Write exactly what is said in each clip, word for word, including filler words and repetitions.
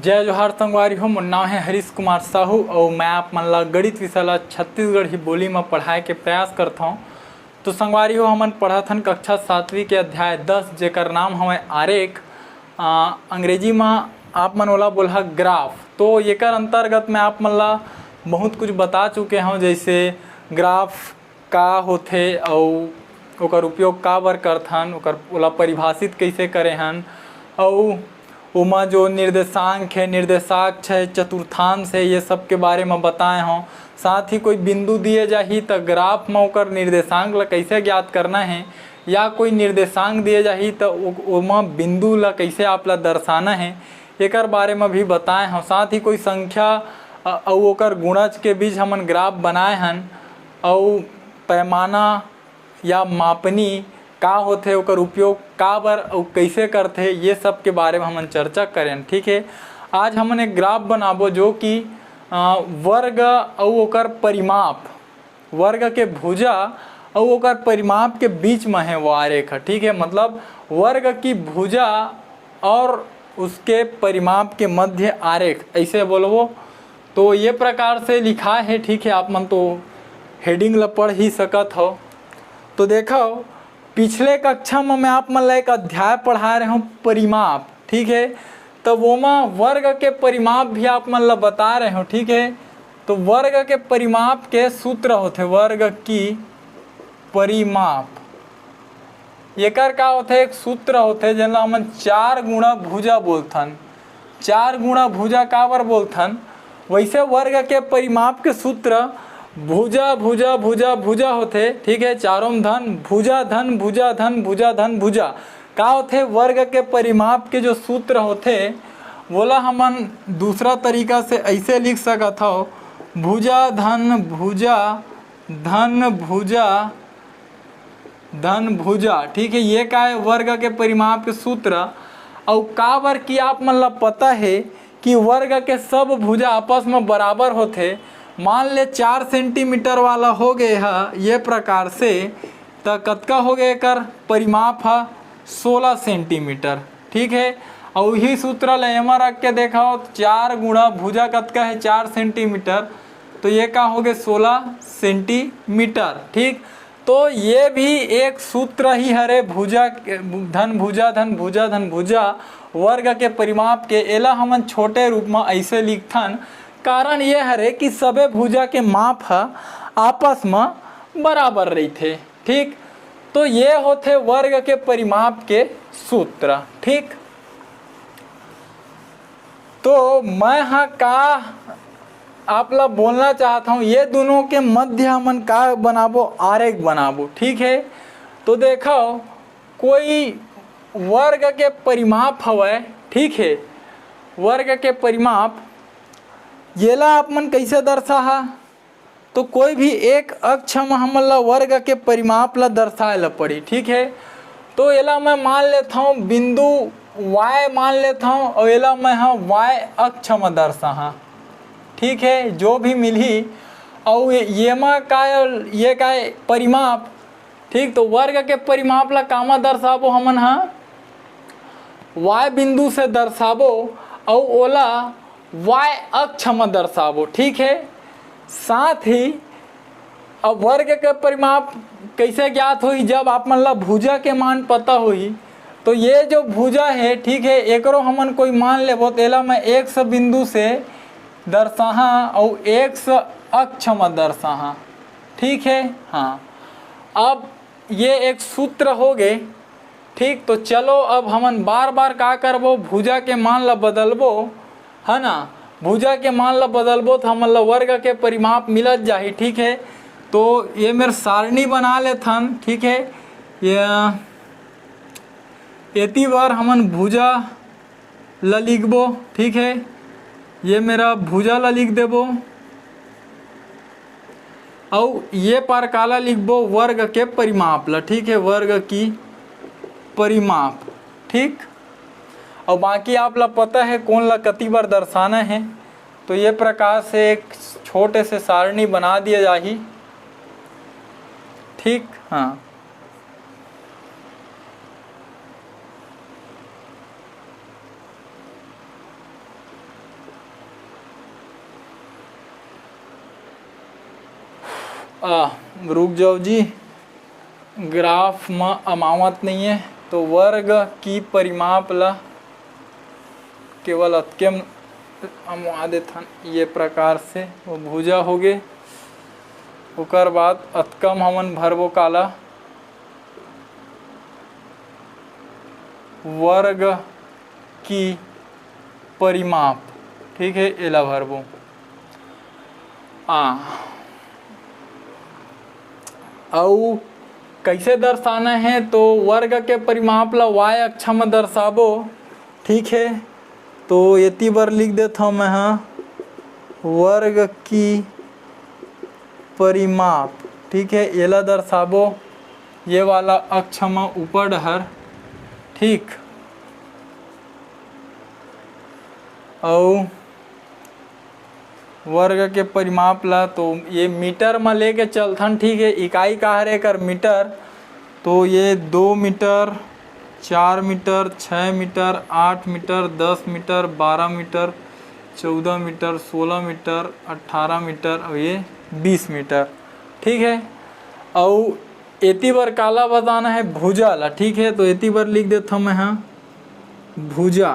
जय जोहार संगवारी हो, मोर नाम है हरीश कुमार साहू अउ मैं आप मन ला गणित विषय ला छत्तीसगढ़ी बोली म पढ़ाए के प्रयास करथौं। तो संगवारी हो, हमन पढ़त हन कक्षा सातवीं के अध्याय दस, जेकर नाम हवय आरेख। आ, अंग्रेजी म आप मन ओला बोलहा ग्राफ। तो एकर अंतर्गत मैं आप मन ला बहुत कुछ बता चुके हौं, जैसे ग्राफ का होथे अउ ओकर उपयोग काबर करथन, ओकर, ओला परिभाषित कइसे करे हन, अउ ओमा जो निर्देशांक है, निर्देशाक्ष है, चतुर्थांश है, ये सब के बारे म बताए हौं। साथ ही कोई बिंदु दिए जाही त ग्राफ म ओकर निर्देशांक ला कइसे ज्ञात करना है, या कोई निर्देशांक दिए जाही त ओ-, ओमा बिंदु ला कइसे आप ला दर्शाना है, एकर बारे म भी बताए हौं। साथ ही कोई संख्या अ-, अउ ओकर गुणज के बीच हमन ग्राफ बनाए हन, अउ पैमाना या मापनी का होथे, ओकर उपयोग काबर अउ कइसे करथे, ये सब के बारे म हमन चर्चा करेन। ठीक है, आज हमन एक ग्राफ बनाबो जो कि, अ, वर्ग अउ ओकर परिमाप, वर्ग के भुजा अउ ओकर परिमाप के बीच म है वो आरेख ह। ठीक है, मतलब वर्ग की भुजा और उसके परिमाप के मध्य आरेख, ऐसे बोलबो। तो ये प्रकार से लिखा है। ठीक है, आप मन तो heading ला पढ़ ही सकत हो। तो देखो, पिछले कक्षा में मैं आप मन ला एक अध्याय पढ़ा रहे हूँ, परिमाप। ठीक है, तो वोमा वर्ग के परिमाप भी आप मन ला बता रहे हूँ। ठीक है, तो वर्ग के परिमाप के सूत्र होथे, वर्ग की परिमाप। एकर का होथे? एक सूत्र होथे, जेन ला हमन चार गुणा भुजा बोलथन। चार गुणा भुजा काबर बोलथन? वैसे वर्ग के परिमाप के सूत्र भुजा, भुजा, भुजा, भुजा होथे। ठीक है, चारों में धन, भुजा धन भुजा धन भुजा धन भुजा। का होथे? वर्ग के परिमाप के जो सूत्र होथे, वोला हमन दूसरा तरीका से ऐसे लिख सकत हव, भुजा धन भुजा धन भुजा धन भुजा। ठीक है, ये का है? वर्ग के परिमाप के सूत्र। अउ काबर कि आप मन ला पता है कि वर्ग के सब भुजा आपस में बराबर होथे। मान ले चार सेंटीमीटर वाला हो गए ह ये प्रकार से, त कतका हो गए एकर परिमाप ह? सोलह सेंटीमीटर। ठीक है, अउ इही सूत्र ल एमा रख के देखो, चार गुणा भुजा कतका है? चार सेंटीमीटर। तो ये का हो गए? सोलह सेंटीमीटर। ठीक, तो ये भी एक सूत्र ही हरे, भुजा, धन भुजा धन भुजा धन भुजा, वर्ग के परिमाप के। एला हमन छोटे रूप में ऐसे लिखथन, कारण ये हरे कि सबे भुजा के माप ह आपस में बराबर रहिथे। ठीक, तो ये होथे वर्ग के परिमाप के सूत्र। ठीक, तो मैं हा का आप ला बोलना चाहत हूँ, ये दोनों के मध्य हमन का बनाबो? आरेख बनाबो। ठीक है, तो देखो, कोई वर्ग के परिमाप हवय। ठीक है, वर्ग के परिमाप, येला आप मन कैसे दर्शाहा? तो कोई भी एक अक्ष म हमन ला वर्ग के परिमाप ला दर्शाए ला पड़ी। ठीक है, तो एला मैं मान लेथौं बिंदु Y मान लेथौं, अउ एला मैं ह Y अक्ष म दर्शाहा। ठीक है, जो भी मिलही, अउ ये, ये मा का, ये का परिमाप। ठीक, तो वर्ग के परिमाप ला कामा दर्शाबो हमन ह? Y बिंदु से दर्शाबो, अउ ओला Y अक्ष म दर्शाबो। ठीक है, साथ ही अब वर्ग के परिमाप कैसे ज्ञात होही? जब आप मन ला भुजा के मान पता होही, तो ये जो भुजा है, ठीक है, एकरो हमन कोई मान लेबो, तो एला मैं एक्स बिंदु से दर्शाहा अउ एक्स अक्ष म दर्शाहा। ठीक है, हाँ, अब ये एक सूत्र हो गए। ठीक, तो चलो, अब हमन बार बार का करबो, भुजा के मान ला बदलबो, है ना? भुजा के मान ला बदलबो तो हमन ला वर्ग के परिमाप मिलत जाही। ठीक है, तो ये मेर सारणी बना लेथन। ठीक है, ये एती बर हमन भुजा ला लिखबो। ठीक है, ये मेरा भुजा ला लिख देबो, अउ ये पार काला लिखबो? वर्ग के परिमाप ला। ठीक है, वर्ग की परिमाप। ठीक, अउ बाकी आप ला पता है कौन ला कति बार दर्शाना है, तो ये प्रकार से एक छोटे से सारणी बना दिया जाही। ठीक, हाँ, आ, रुक जाओ जी, ग्राफ म अमावत नहीं है, तो वर्ग की परिमाप ला केवल अतके म अमवा देथन। ये प्रकार से वो भुजा हो गे। ओकर बाद अतका म हमन भरबो काला, वर्ग की परिमाप, ठीक है, एला भरबो। आ, अउ कैसे दर्शाना है, तो वर्ग के परिमाप ला y अक्ष म दर्शाबो, ठीक है। तो एती बर लिख देथव मैं ह वर्ग की परिमाप, ठीक है, एला दर्शाबो ये वाला अक्ष म ऊपर डहर, ठीक। अउ वर्ग के परिमाप ला तो ये मीटर म लेके चलथन, ठीक है। इकाई का हरे एकर? मीटर। तो ये दो मीटर, चार मीटर, छः मीटर, आठ मीटर, दस मीटर, बारह मीटर, चौदह मीटर, सोलह मीटर, अट्ठारह मीटर और ये बीस मीटर, ठीक है। अउ एती बर काला बताना है? भुजा ला, ठीक है। तो एती बर लिख देथव मैं ह भुजा,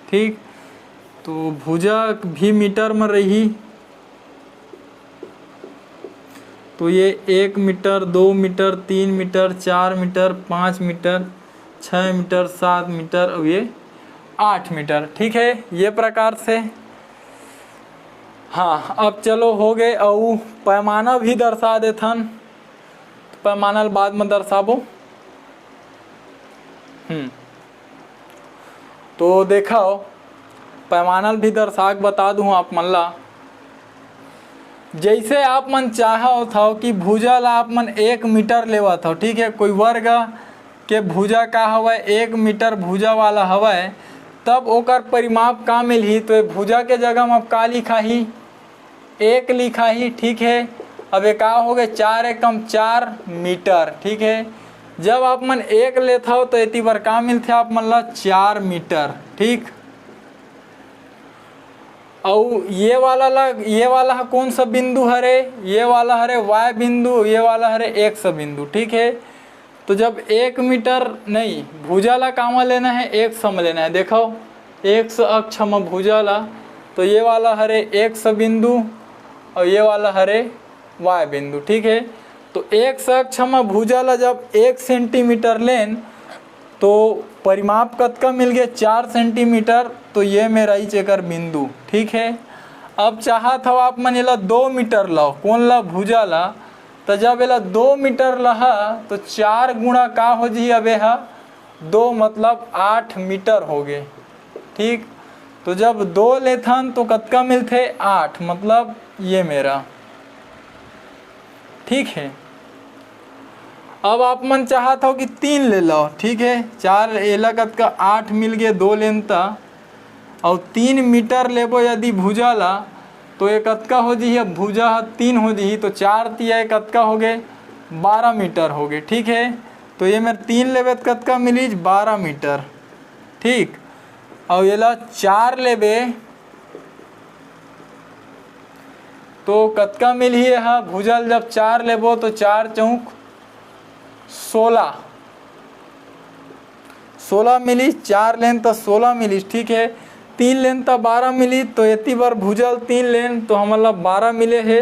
ठीक। तो भुजा भी मीटर म रही, तो ये एक मीटर, दो मीटर, तीन मीटर, चार मीटर, पाँच मीटर, छः मीटर, सात मीटर और ये आठ मीटर, ठीक है, ये प्रकार से। हाँ, अब चलो हो गए, अउ पैमाना भी दर्शा देथन, पैमाना ल बाद में दर्शाबो। हम्म, तो देखो, पैमाना ल भी दर्शा के बता दूँ आप मन ला। जैसे आप मन चाहत हव कि भुजा ला आप मन एक मीटर लेवत हव, ठीक है, कोई वर्ग के भुजा का हवय, एक मीटर भुजा वाला हवय, तब ओकर परिमाप का मिलही? तो ये भुजा के जगह में आप का लिखाही? एक लिखाही, ठीक है। अब ये का हो गए? चार एकम चार मीटर, ठीक है। जब आप मन एक लेत हव तो एती बर का मिलथे आप मन ला? चार मीटर, ठीक। अउ ये वाला ला, ये वाला ह कौन सा बिंदु हरे? ये वाला हरे y बिंदु, ये वाला हरे x बिंदु, ठीक है। तो जब एक मीटर नहीं, भुजा ला कामा लेना है? X म लेना है। देखो, x अक्ष म भुजा ला, तो ये वाला हरे x बिंदु और ये वाला हरे y बिंदु, ठीक है। तो x अक्ष म भुजा ला जब एक सेंटीमीटर लेन, तो परिमाप कतका मिल गए? चार सेंटीमीटर। तो ये मेर आइच एकर बिंदु, ठीक है। अब चाहत हव आप मन एला दो मीटर लाओ, कौन ला? भुजा ला। तो जब एला दो मीटर लहा, तो चार गुणा का हो जही? अब एहा दो, मतलब आठ मीटर हो गए, ठीक। तो जब दो लेथन तो कतका मिलथे? आठ, मतलब ये मेर, ठीक है। अब आप मन चाहत हव कि तीन ले लो, ठीक है। चार, एला कतका? आठ मिल गए, दो लेन त, अउ तीन मीटर लेबो यदि भुजा ला, तो ये कतका हो जही? अब भुजा ह तीन हो जही, तो चार तिया ये कतका हो गए? बारह मीटर हो गए, ठीक है। तो ये मेर तीन लेबे त कतका मिलिस? बारह मीटर, ठीक। अउ एला चार लेबे तो कतका मिलही? एहा भुजा ल जब चार लेबो तो चार चौक सोलह, सोलह मिलिस। चार लेन त सोलह मिलिस, ठीक है। तीन लेन त बारह मिलिस, तो एती बर भुजा ल तीन लेन तो हमन ला बारह मिले हे।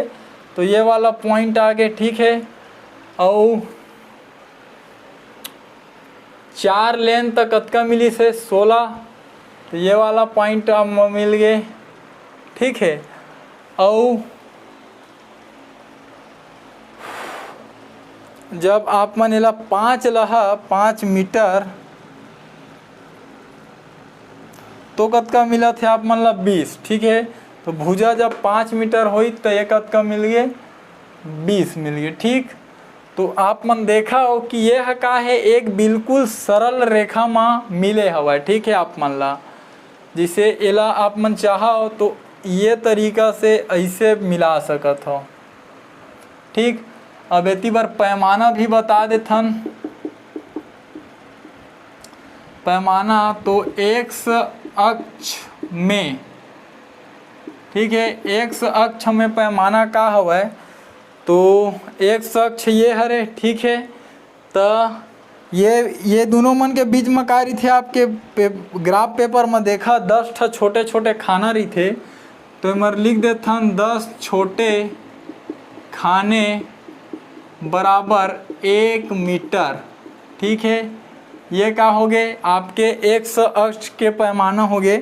तो ये वाला पॉइंट आ गए, ठीक है। अउ चार लेन त कतका मिलिस हे? सोलह। तो ये वाला पॉइंट अब मिल गए, ठीक है। अउ जब आप मन एला पाँच लहा, पाँच मीटर, तो कतका मिलत हे आप मन ला? बीस, ठीक है। तो भुजा जब पाँच मीटर होई तो ये कतका मिल गए? बीस मिल गए, ठीक। तो आप मन देखा हो कि ये ह का है, एक बिल्कुल सरल रेखा म मिले हवय, ठीक है। आप मन ला जैसे एला आप मन चाहो तो ये तरीका से ऐसे मिला सकत हो, ठीक। अब एती बर पैमाना भी बता देथन। पैमाना तो एक्स अक्ष में, ठीक है, एक्स अक्ष में पैमाना का हवय? तो एक्स अक्ष ये हरे, ठीक है। त ये, ये दोनों मन के बीच में का रहिथे, आपके पे-, ग्राफ पेपर में देखा, दस ठा छोटे छोटे खाना रहिथे। तो एमर लिख देथन, दस छोटे खाने बराबर एक मीटर, ठीक है। ये का होगे, आपके एक्स अक्ष के पैमाना होगे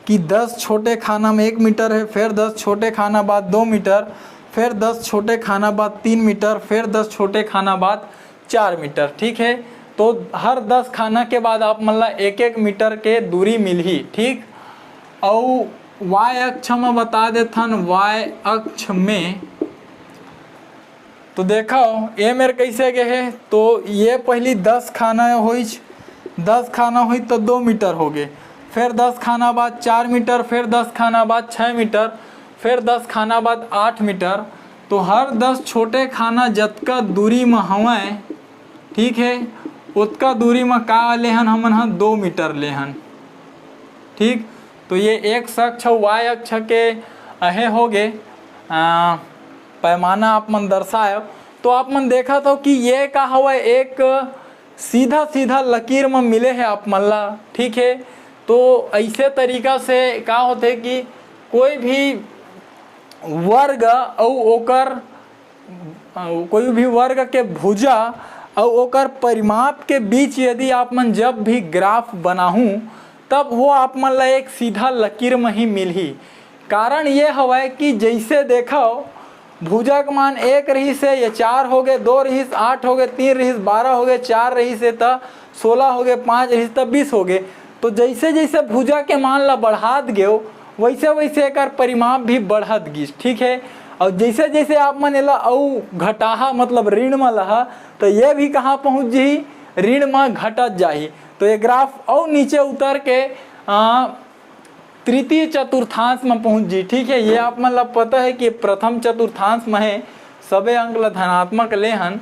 कि दस छोटे खाना में एक मीटर है, फिर दस छोटे खाना बाद दो मीटर, फिर दस छोटे खाना बाद तीन मीटर, फिर दस छोटे खाना बाद चार मीटर, ठीक है। तो हर दस खाना के बाद आप मन ला एक एक मीटर के दूरी मिलही, ठीक। अउ वाई अक्ष में बता देथन, वाई अक्ष में तो देखव, ए मेर कइसे गे हे, तो ये पहिली दस खाना होइच, दस खाना होइच तो दो मीटर होगे, फिर दस खाना बाद चार मीटर, फिर दस खाना बाद छः मीटर, फिर दस खाना बाद आठ मीटर। तो हर दस छोटे खाना जतका दूरी म हवय, ठीक है, ओतका दूरी म का लेहन हमन ह, दो मीटर लेहन, ठीक। तो ये एक्स अक्ष अउ वाई अक्ष के अहे होगे, आ, पैमाना आप मन दर्शायव। तो आप मन देखत हव कि ये का हवय, एक सीधा सीधा लकीर म मिले हे आप मन ला, ठीक है। तो ऐसे तरीका से का होथे कि कोई भी वर्ग अउ ओकर, कोई भी वर्ग के भुजा अउ ओकर परिमाप के बीच यदि आप मन जब भी ग्राफ बनाहू, तब वो आप मन ला एक सीधा लकीर म ही मिलही। कारण ये हवय कि जइसे देखव, भुजा के मान एक रहिस हे, ये चार होगे, दो रहिस, आठ होगे, तीन रहिस, बारह होगे, चार रहिस हे, त सोलह होगे, पाँच रहिस, त बीस होगे। तो जइसे जइसे भुजा के मान ला बढ़ात गेव, वइसे वइसे एकर परिमाप भी बढ़त गिस, ठीक है। अउ जइसे जइसे आप मन एला अउ घटाहा, मतलब ऋण म लहा, त ये भी कहाँ पहुँच जही, ऋण म घटत जाही। तो ये ग्राफ अउ नीचे उतर के, आ, तृतीय चतुर्थांश म पहुँच जी, ठीक है। ये आप मन ला पता है कि प्रथम चतुर्थांश म हे, सबे अंक ला धनात्मक ले हन,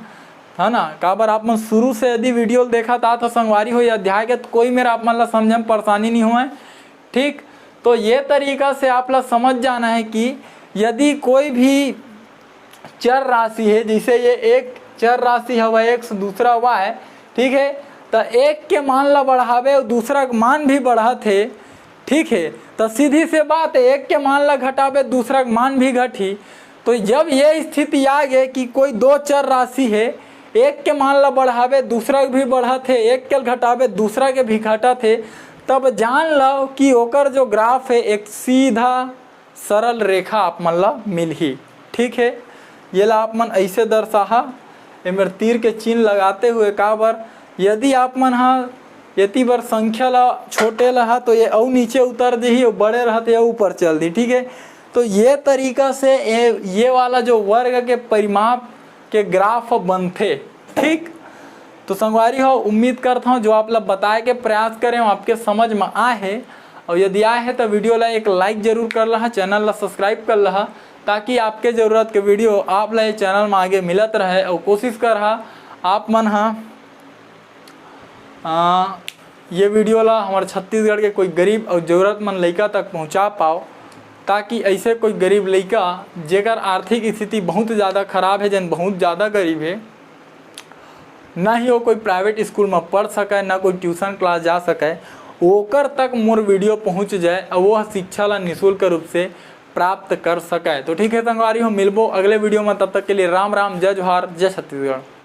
है ना। काबर आप मन शुरू से यदि वीडियो ल देखत आत हो संगवारी हो, ये अध्याय के, तो कोई मेर आप मन ला समझे म परेशानी नहीं होय, ठीक। तो ये तरीका से आप ला समझ जाना है कि यदि कोई भी चर राशि है, जैसे ये एक चर राशि हवय एक्स, दूसरा वाई, ठीक है, तो एक के मान ला बढ़ावे अउ दूसरा के मान भी बढ़त हे, ठीक है। तो सीधी से बात है, एक के मान ला घटावे, दूसरा के मान भी घटही। तो जब ये स्थिति आ गए कि कोई दो चर राशि है, एक के मान ला बढ़ावे, दूसरा के भी बढ़त हे, एक के घटावे, दूसरा के भी घटत हे, तब जान लो कि ओकर जो ग्राफ है, एक सीधा सरल रेखा आप मन ला मिलही, ठीक है। ये ला आप मन ऐसे दर्शाहा, एमेर तीर के चिन्ह लगाते हुए, काबर यदि आप मन हा एती बर संख्या ला छोटे लहा तो ये अउ नीचे उतर जही, अउ बड़े रहा तो ये ऊपर चल दी, ठीक है। तो ये तरीका से ये, ये वाला जो वर्ग के परिमाप के ग्राफ बनथे, ठीक। तो संगवारी हो, उम्मीद करता हूँ जो आप ला बताए के प्रयास करे हूँ, आपके समझ में आए हे। और यदि आए हे तो वीडियो ला एक लाइक जरूर कर लहा, चैनल ला सब्सक्राइब कर लहा, ताकि आपके जरूरत के वीडियो आप ला ये चैनल में आगे मिलत रहे। और कोशिश कर हा आप मन हा, आ, ये वीडियो ला हमारे छत्तीसगढ़ के कोई गरीब और जरूरतमंद लइका तक पहुँचा पाओ, ताकि ऐसे कोई गरीब लइका जेकर आर्थिक स्थिति बहुत ज़्यादा खराब है, जन बहुत ज़्यादा गरीब है, ना ही वो कोई प्राइवेट स्कूल में पढ़ सके, ना कोई ट्यूशन क्लास जा सके, ओकर तक मोर वीडियो पहुँच जाए और वो शिक्षा ला निःशुल्क रूप से प्राप्त कर सके। तो ठीक है संगवारी हो, मिलबो अगले वीडियो में, तब तक के लिए राम राम, जय जोहार, जय छत्तीसगढ़।